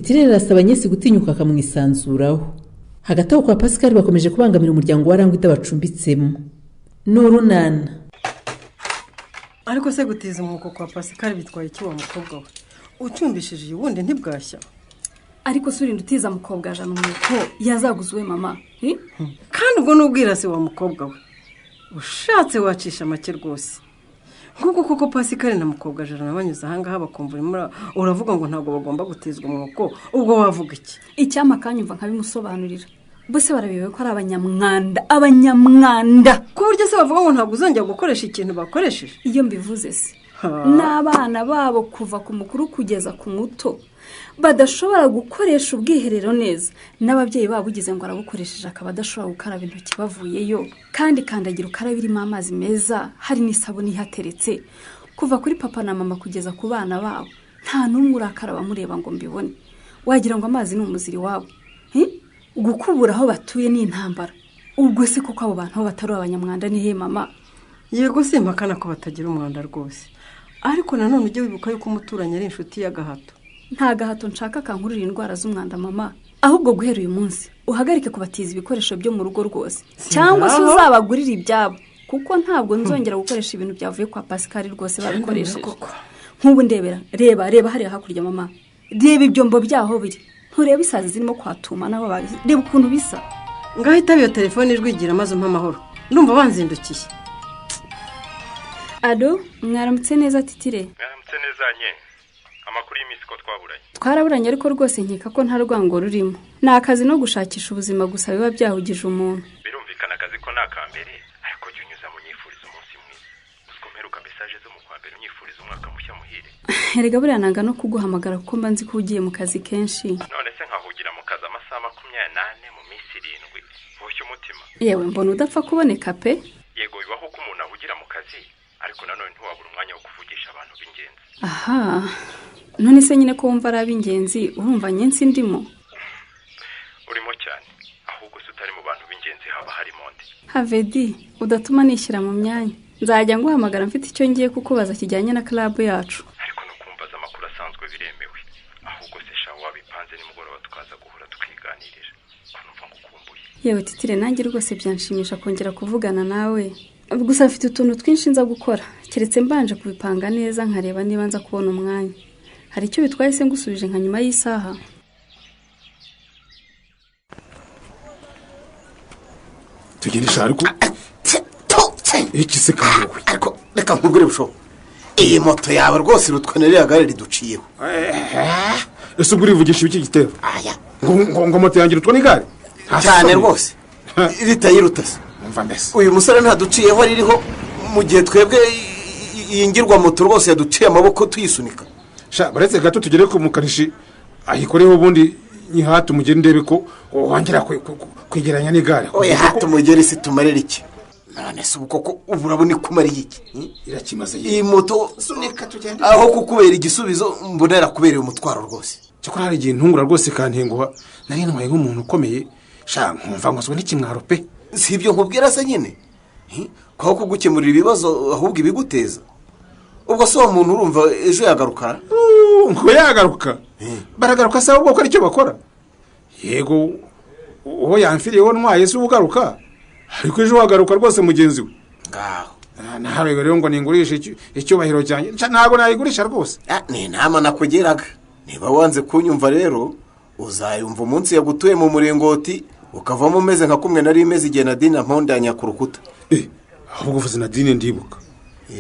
Titirere arasaba Agnès gutinyuka akamwisanzuraho. Hagati aho kwa Pascal bakomeje kubangamira umuryango wa Rangwida bacumbitsemo. Ni urunana. Ariko se gutiza umwuko kwa Pascal bitwaye iki wa mukobwa we? Ucumbishije iyi wundi ntibwashya. Ariko se urinda utiza mukobwa jana umwuko yazaguze uwe mama? Kandi ubwo n'ubwirasi wa mukobwa we. Ushatse wacisha make rwose. Nk'uko koko Pascal na mukobwa jana banyuze ahangaha bakumva urimo uravuga ngo ntabwo bagomba gutizwa umwuko, ubwo wavuga iki? Icyampa akanyumva nkabimusobanurira. Bose barabiwe ko ari abanyamwanda, abanyamwanda. Ku buryo se bavuga ngo ntabwo uzongera gukoresha ikintu bakoresheje? Iyo mbivuze se n'abana babo kuva ku mukuru kugeza ku muto badashobora gukoresha ubwiherero neza, n'ababyeyi babo ugize ngo arabukoresheje akaba adashobora gukaraba intoki bavuyeyo, kandi kandagira ukarabe irimo amazi meza hari n'isabune ihateretse. Kuva kuri papa na mama kugeza ku bana babo nta n'umwe urakaraba mureba ngo mbibone, wagira ngo amazi ni umuziri wabo. Gukubura aho batuye ni intambara. Ubwo se kuko abo bantu batari abanyamwanda ni he mama? Yego simpakana ko batagira umwanda rwose, ariko nanone ujye wibuka yuko umuturanyi ari inshuti y'agahato. Nta gahato nshaka kankurira indwara z'umwanda mama, ahubwo guhera uyu munsi uhagarike kubatiza ibikoresho byo mu rugo rwose, cyangwa se uzabagurira ibyabo, kuko ntabwo nzongera gukoresha ibintu byavuye kwa Pascal rwose babikoresheje. Nk'ubu ndebera, reba reba hariya hakurya mama, reba ibyombo byaho biri, ntureba isazi zirimo kwatuma nabo babizi, reba ukuntu bisa. Ngaho itaba iyo telefone ijwigira maze umpa amahoro, ndumva banzindukiye. Alo, mwaramutse neza Titire? Mwaramutse neza nye. Amakuru y'iminsi ko twaburanye. Twaraburanye ariko rwose nkeka ko nta rwango rurimo. Ni akazi no gushakisha ubuzima gusa biba byahugije umuntu. Birumvikana akazi ko ni akambere, ariko jya unyuza mu nyifuriza umunsi mwiza. Uziko mperuka message zo mu kwa mbere unyifuriza umwaka mushya muhire. Erega buriya nanga no kuguhamagara kuko mba nzi ko ugiye mu kazi kenshi. None se nkahugira mu kazi amasaha 24 mu minsi 7. Boshye umutima. Yewe mbona udapfa kuboneka pe. Yego bibaho ko umuntu ahugira mu kazi, ariko nanone ntiwabura umwanya wo kuvugisha abantu b'ingenzi. Aha. None se nyine ko wumva ari ab'ingenzi, urumva nyensi ndimo? Urimo cyane, ahubwo se utari mu bantu b'ingenzi haba harimo nde? Havedi, udatuma nishyira mu myanya. Nzajya nguhamagara mfite icyo ngiye kukubaza kijyanye na club yacu. Ariko no kumbaza amakuru asanzwe biremewe. Ahubwo se sha wabipanze nimugoroba tukaza guhura tukiganirira. Ko numva ngukumbuye. Yewe Titire, nanjye rwose byanshimisha kongera kuvugana nawe. Gusa mfite utuntu twinshi nza gukora, keretse mbanje kubipanga neza nkareba niba nza kubona umwanya. Hari icyo bitwaye se ngusubije nka nyuma y'isaha? Tugende ariko iki se kandi ariko reka nkubwire busho, iyi moto yawe rwose irutwa n'iriya gare riduciyeho. Ese ubwo urivugisha ibiki gitero? Aya ngo moto yanjye irutwa n'igare cyane rwose, ritayiruta se. Umva mbese uyu musore ntaduciyeho ririho, mu gihe twebwe iyi ngirwa moto rwose yaduciye amaboko tuyisunika. Sha baretse gato tugere ku mukanishi ayikoreho ubundi nyihata umugeri ndebe ko wongera kwegeranya n'igare. Oya hata umugeri si tumarira iki? None se ubu koko ubu urabona ikumariye iki? Irakimaze iyi moto sunika tugende. Aho kukubera igisubizo mbona yarakubereye umutwaro rwose. Cyakora hari igihe ntungura rwose kantenguha, nari ntwaye nk'umuntu ukomeye, sha nkumva ngozwe n'ikimwaro pe. Si ibyo nkubwira se nyine, kwaho kugukemurira ibibazo ahubwo ibiguteza. Ubwo se uwo muntu urumva ejo yagaruka? Ngo yagaruka? Baragaruka se ahubwo ko aricyo bakora? Yego uwo yamfiriyeho ntwaye se ugaruka, ariko ejo wagaruka rwose mugenzi we. Ngaho nawe rero ngo ningurishe icyubahiro cyanjye, ntabwo nayigurisha rwose. Ni inama nakugeraga, niba wanze kunyumva rero uzayumva umunsi yagutuye mu muringoti ukavamo umeze nka kumwe nari imeze igihe Nadine ampondanya ku rukuta. Ahubwo uvuze Nadine ndibuka,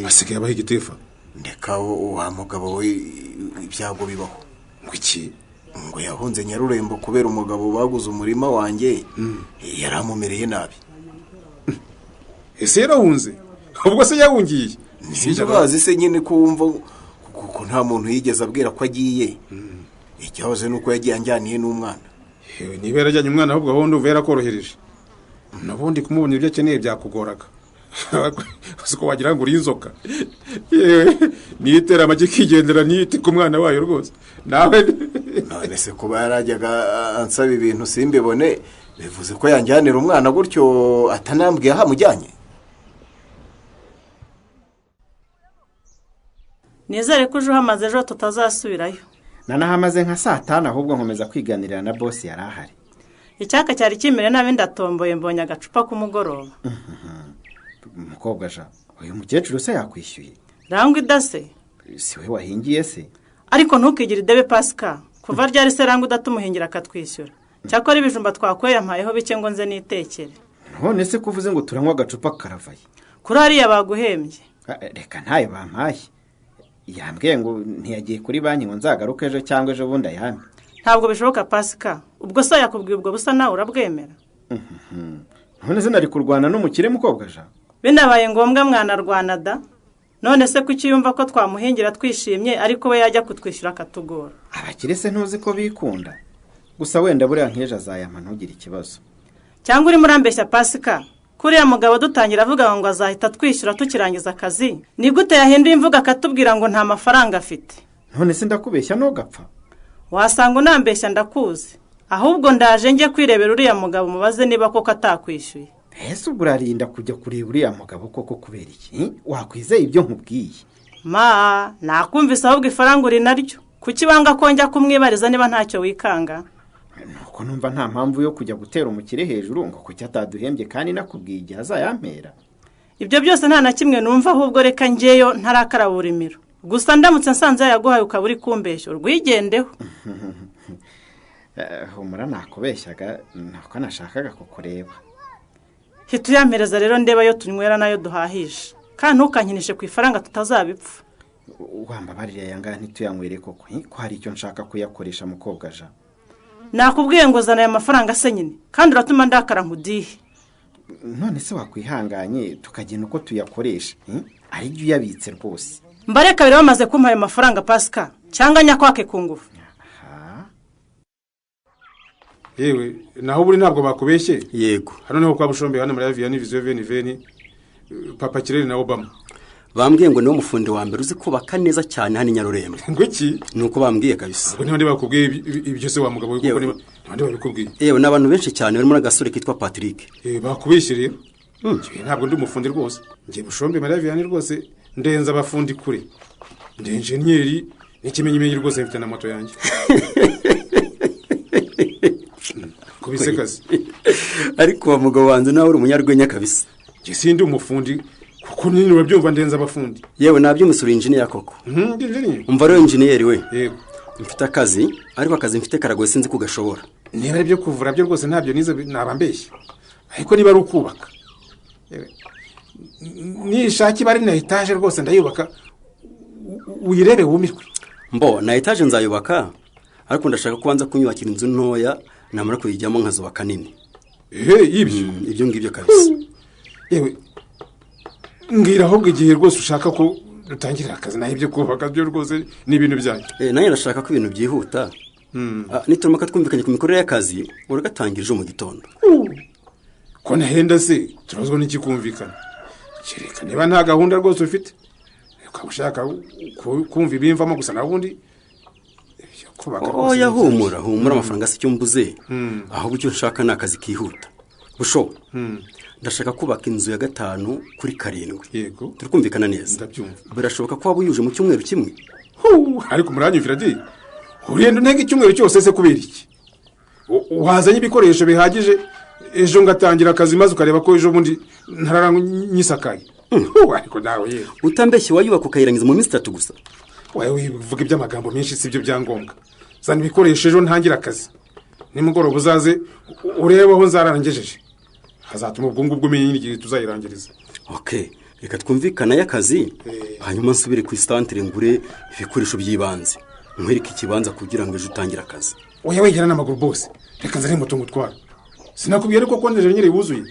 asigaye abaho igitefa. Ndeka wa mugabo we ibyago bibaho. Ngo iki? Ngo yahunze Nyarurembo kubera umugabo baguze umurima wanjye, yaramumereye nabi. Ese yarahunze? Ubwo se yahungiye? Ntibazi se nyine ko wumva kuko nta muntu yigeze abwira ko agiye. Ikibazo nuko yagiye anjyaniye n'umwana. Niba yarajyanye umwana ahubwo aho ndumva yarakorohereje. Nabundi kumubona ibyo akeneye byakugoraga. Uzi ko wagira ngo uri inzoka. Yewe nitera amagi kigendera niyite ku mwana wayo rwose. Nawe none se kuba yarajyaga ansaba ibintu simbibone bivuze ko yanjyanira umwana gutyo atanambwiye aho amujyanye? Nizere ko ejo hamaze ejo tutazasubirayo. Nanahamaze nka saa 5 ahubwo nkomeza kwiganirira na boss yari ahari. Icyaka cyari kimere nabi ndatomboye mbonye agacupa k'umugoroba. Mukobwa ja, uyu mukecuru se yakwishyuye? Rangwa idase. Si we wahingiye se? Ariko ntukigire idebe Pascal. Kuva ryari se Rangwa udatumuhingira akatwishyura? Cyakora ibijumba twakweye ampayeho bike ngo nze nitekere. None se kuvuze ngo turanywa agacupa karavaye? Kuri hariya baguhembye. Reka ntayo bampaye. Yambwiye ngo ntiyagiye kuri banki ngo nzagaruke ejo cyangwa ejo bundi ayampe. Ntabwo bishoboka Pascal. Ubwo se yakubwiye ubwo busa nawe urabwemera? None se nari kurwana n'umukire mukobwa ja? Binabaye ngombwa mwanarwana da. None se kuki yumva ko twamuhingira twishimye ariko we yajya kutwishyura akatugora? Abakire se ntuzi ko bikunda. Gusa wenda buriya nkeje azayampa ntugire ikibazo. Cyangwa uri murambeshya Pascal? Kuriya mugabo dutangira avuga ngo azahita twishyura tukirangiza akazi. Ni gute yahinduye imvuga akatubwira ngo nta mafaranga afite? None se ndakubeshya nogapfa? Wasanga unambeshya ndakuzi. Ahubwo ndaje njye kwirebera uriya mugabo mubaze niba koko atakwishyuye. Ese ubwo urarinda kujya kureba uriya mugabo koko kubera iki? Wakwizeye ibyo nkubwiye? Ma, nakumvise ahubwo ifaranga uri naryo. Kuki wanga ko njya kumwibariza niba ntacyo wikanga? Nuko numva nta mpamvu yo kujya gutera umukire hejuru ngo kuki ataduhembye kandi nakubwiye igihe azayampera. Ibyo byose nta na kimwe numva ahubwo reka ngeyo ntarakarabura imiro. Gusa ndamutse nsanze yaguhaye ukaba uri kumbeshya urwigendeho. Humura nakubeshyaga nako nashakaga kukureba. Hita uyampereza rero ndeba yo tunywera nayo duhahisha. Kandi ntukankinishe ku ifaranga tutazabipfa. Wambabarira yanga ntituyanywere koko ko hari icyo nshaka kuyakoresha mukobwa ja. Nakubwiye ngo zana aya mafaranga se nyine kandi uratuma ndakara nkudihe. None se wakwihanganye tukagena uko tuyakoresha ari jya uyabitse rwose. Mbareka biri bamaze kumpa ayo mafaranga Pascal cyangwa nyakwake ku ngufu. Yewe naho buri ntabwo bakubeshye. Yego. Hano niho kwa Bushombe hano muri Avia ni Vision Veni Veni Papa Kireri na Obama. Bambwiye ngo niwo mufundi wa mbere uzi kubaka neza cyane hano Nyarurembo. Ngo iki? Nuko bambwiye kabisa. Ubwo niba bakubwiye ibyo se wa mugabo we kuko niba nabandi babikubwiye. Yewe n'abantu benshi cyane barimo n'agasore kitwa Patrick. Bakubeshye rero. Ntabwo ndi umufundi rwose. Ngiye Bushombe muri Avia ni rwose ndenza abafundi kure. Ndi engineer n'ikimenyimenyi rwose mfite na moto yanjye. Kubisekazi. Ariko wa mugabo wanze nawe uri umunyarwenya kabisa. Nge sindi umufundi kuko nini urabyumva ndenza abafundi. Yewe nabyumusura engineer koko. Engineer. Umva rero engineer we. Yego. Mfite akazi ariko akazi mfite karagoye sinzi kugashobora. Niba ari byo kuvura byo rwose ntabyo nize nabambeshye. Ariko niba ari ukubaka. Yewe. Nishaki bari na etage rwose ndayubaka uyirebe wumirwe. Mbo na etage nzayubaka ariko ndashaka kubanza kunyubakira inzu ntoya namara kuyijyamo nkazubaka nini. Ibyo ibyo ngibyo kabisa. Yewe ngira ahubwo igihe rwose ushaka ko dutangirira akazi naho ibyo kubaka byo rwose ni ibintu byanyu. Nanjye ndashaka ko ibintu byihuta. Niturumaka twumvikanye ku mikorere y'akazi uragatangira ejo mu gitondo. Ko nahenda se turabazwa n'ikikumvikana. Kereka niba nta gahunda rwose ufite ukaba ushaka kumva ibimvamo gusa naho ubundi Oya humura humura amafaranga si cyo mbuze. Ahubwo icyo nshaka ni akazi kihuta. Busho. Ndashaka kubaka inzu ya 5 kuri 7. Yego. Turi kumvikana neza. Ndabyumva. Birashoboka ko waba uyuje mu cyumweru kimwe. Ariko muranyumvira di. Uriyenda ntege icyumweru cyose se kubera iki? Wazanye ibikoresho bihagije ejo ngatangira akazi maze ukareba ko ejo bundi ntararanyisakaye. Ariko nawe yewe. Utambeshye wayubaka ukayirangiza mu minsi 3 gusa. Wewe uvuga iby'amagambo menshi sibyo byangombwa. Zana ibikoresho ejo ntangira akazi. Nimugoroba uzaze urebe aho nzararangejeje. Hazatuma ubwungu bw'umenye n'igihe tuzayirangiriza. Okay, reka twumvikana y'akazi hanyuma nsubire ku istantre ngure ibikoresho by'ibanze. Nkwereke ikibanza kugira ngo ejo utangire akazi. Oya wegera n'amaguru bose. Reka nzane moto ngutwara. Sinakubwiye ariko ko ndeje nyiri wuzuye.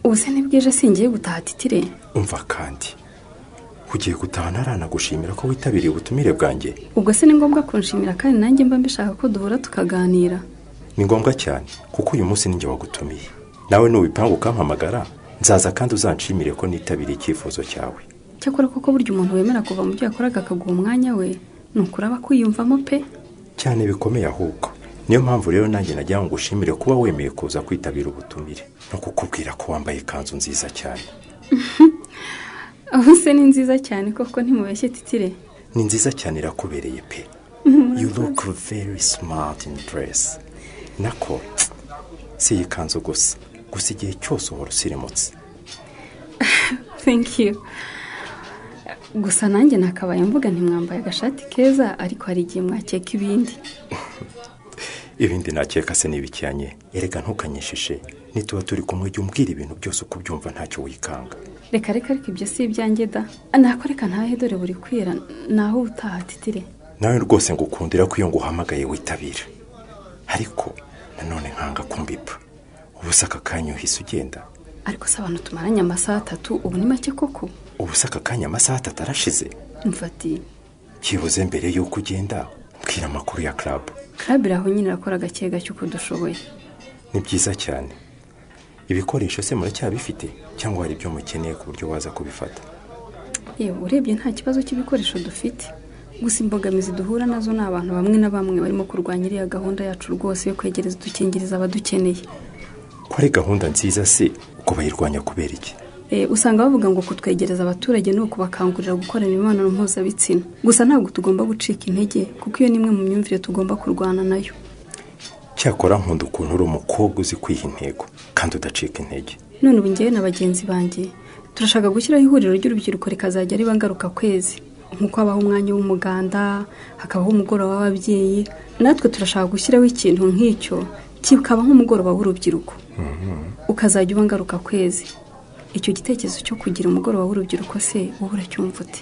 Ubuse nibwije singiye gutaha titire. Umva kandi ugiye gutaha naranagushimira ko witabiriye ubutumire bwanjye. Ubwo se ni ngombwa kunshimira kandi nanjye mba mbishaka ko duhura tukaganira. Ni ngombwa cyane kuko uyu munsi ninjye wagutumiye. Nawe nubipanga ukampamagara nzaza kandi uzanshimire ko nitabiriye icyifuzo cyawe. Cyakora koko burya umuntu wemera kuva mu byo yakoraga akaguha umwanya we nukuraba kwiyumvamo pe. Cyane bikomeye ahubwo. Niyo mpamvu rero nanjye najya ngushimire kuba wemeye kuza kwitabira ubutumire no kukubwira ko wambaye ikanzu nziza cyane. Aho se ni nziza cyane koko, ntimubeshye Titire. Ni nziza cyane, irakubereye pe. You look very smart in dress. Nako si iyi kanzu gusa, gusa igihe cyose uhora usirimutse. Thank you. Gusa nanjye nakabaye mvuga ntimwambaye agashati keza, ariko hari igihe mwakeka ibindi. Ibindi nakeka se n'ibikiyanye? Erega ntukanyishishe, nituba turi kumwe jya umbwira ibintu byose uko ubyumva, ntacyo wikanga. Reka reka reka, ibyo si ibyanjye da. Nako reka ntahe, dore buri kwira. Naho ubutaha, Titire. Nawe rwose ngukundira ko iyo nguhamagaye witabira, ariko nanone nkanga kumbipa. Ubu se aka kanya uhise ugenda? Ariko se abantu tumaranye amasaha 3 ubu ni make koko? Ubu se aka kanya amasaha 3 arashize? Mfatiye. Byibuze mbere y'uko ugenda mbwira amakuru ya club. Club iri aho nyine, irakora gake gake uko dushoboye. Ni byiza cyane. Ibikoresho se muracyabifite, cyangwa hari ibyo mukeneye ku buryo waza kubifata? Yewe, urebye nta kibazo cy'ibikoresho dufite. Gusa imbogamizi duhura nazo ni abantu bamwe na bamwe barimo kurwanya iriya gahunda yacu rwose yo kwegereza udukingirizo abadukeneye. Ko ari gahunda nziza se, uko bayirwanya kubera iki? Usanga bavuga ngo kutwegereza abaturage ni ukubakangurira gukora imibonano mpuzabitsina. Gusa ntabwo tugomba gucika intege, kuko iyo ni imwe mu myumvire tugomba kurwana nayo. Cyakora nkunda ukuntu uri umukobwa uzi kwiha intego kandi udacika intege. None ubu njyewe na bagenzi banjye turashaka gushyiraho ihuriro ry'urubyiruko rikazajya riba ngaruka kwezi. Nk'uko habaho umwanya w'umuganda, hakabaho umugoroba w'ababyeyi, natwe turashaka gushyiraho ikintu nk'icyo kikaba nk'umugoroba w'urubyiruko, ukazajya uba ngaruka kwezi. Icyo gitekerezo cyo kugira umugoroba w'urubyiruko se wowe uracyumva ute?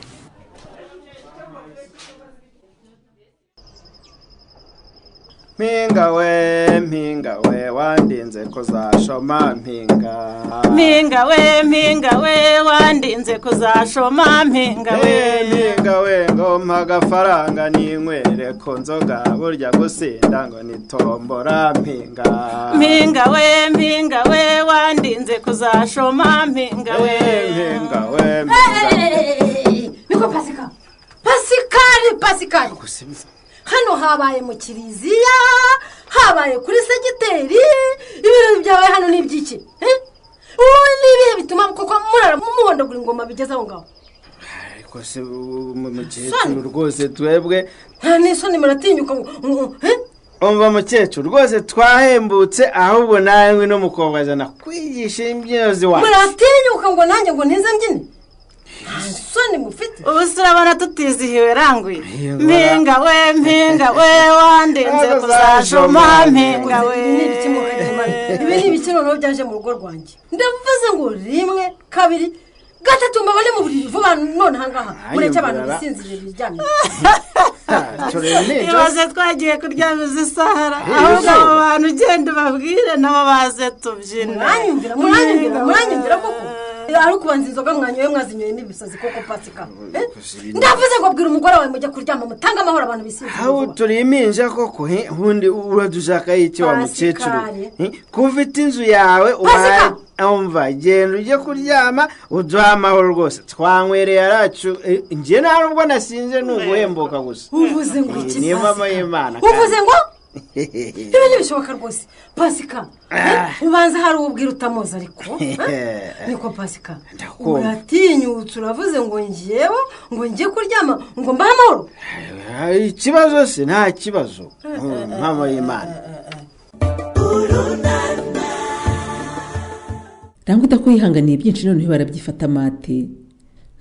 Mpinga we, mpinga we, wandinze kuzashoma mpinga. Mpinga we, mpinga we, wandinze kuzashoma mpinga we. Mpinga we, ngo mpa agafaranga ninywere ku nzoga, burya gusinda ngo ni tombora mpinga. Mpinga we, mpinga we, wandinze kuzashoma mpinga we. Mpinga we, mpinga. Niko Pasika, Pasikari, Pasikari. Hano habaye mu kiliziya, habaye kuri segiteri, ibirori byabaye hano ni iby'iki? Ubu ni ibihe bituma koko murara muhondagura ingoma bigeze aho ngaho? Ariko se mukecuru rwose twebwe nta n'isoni, muratinyuka ngo umva mukecuru rwose twahembutse, ahubwo nawe n'umukobwa azana kwigisha imbyino ziwacu. Muratinyuka ngo nanjye ngo ntize mbyine? Soni mufite. Ubu urabona tutizihiwe rangwi. Mpinga we, mpinga we, wandinze kuzashoma mpinga we. Ibi ni ibiki noneho byaje mu rugo rwanjye? Ndavuze ngo 1, 2, 3 mbabone mu buriri vuba none ahangaha. Mureke abantu bisinziriye biryamye. Ibaze twagiye kuryama izi sahara, ahubwo abo bantu ugenda ubabwire nabo baze tubyina. Muranyumvira, muranyumvira, muranyumvira koko? Ari ukubanza inzoga mwanyoye mwazinyoye n'ibisazi koko Pasika. Ndavuze ngo bwira umugore wawe mujye kuryama, mutange amahoro abantu bisinziriye. Aho turi impinja koko, ubundi uradushaka iki wa mukecuru? Kuva ufite inzu yawe umva genda ujye kuryama uduha amahoro rwose. Twanywereye aracu, njye nta nubwo nasinze ni uguhembuka gusa. Uvuze ngo iki? Niyo mama y'Imana. Uvuze ngo ibi ntibishoboka rwose Pasika. Ubanza hari ubwira utamuzi ariko niko Pasika. Uratinyutse uravuze ngo ngiyeho ngo ngiye kuryama ngo mbahe amahoro. Ikibazo se nta kibazo, mama y'Imana. Rangwa udakwihanganiye byinshi noneho barabyifata amate.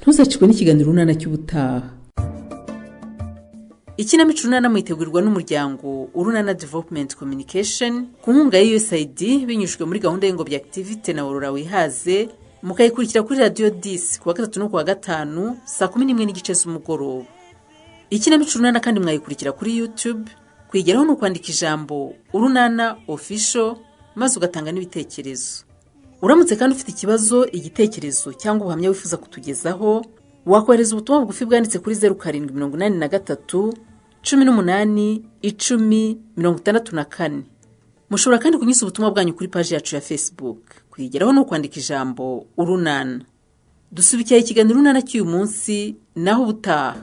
Ntuzacikwe n'ikiganiro Urunana cy'ubutaha. Ikinamico Urunana mwitegurirwa n'umuryango Urunana Development Communication ku nkunga ya USAID binyujijwe muri gahunda y'ingobyi activity na Aurora Wihaze, mukayikurikira kuri Radio 10 kuwa 3 no kuwa 5 saa 11:30 z'umugoroba. Ikinamico Urunana kandi mwayikurikira kuri YouTube, kwigeraho no kwandika ijambo Urunana Official maze ugatanga n'ibitekerezo. Uramutse kandi ufite ikibazo, igitekerezo cyangwa ubuhamya wifuza kutugezaho, wakohereza ubutumwa bugufi bwanditse kuri 0783 18 10 64. Mushobora kandi kunyuza ubutumwa bwanyu kuri paji yacu ya Facebook. Kwigeraho no kwandika ijambo Urunana. Dusubikiye ikiganiro Urunana cy'uyu munsi, naho ubutaha.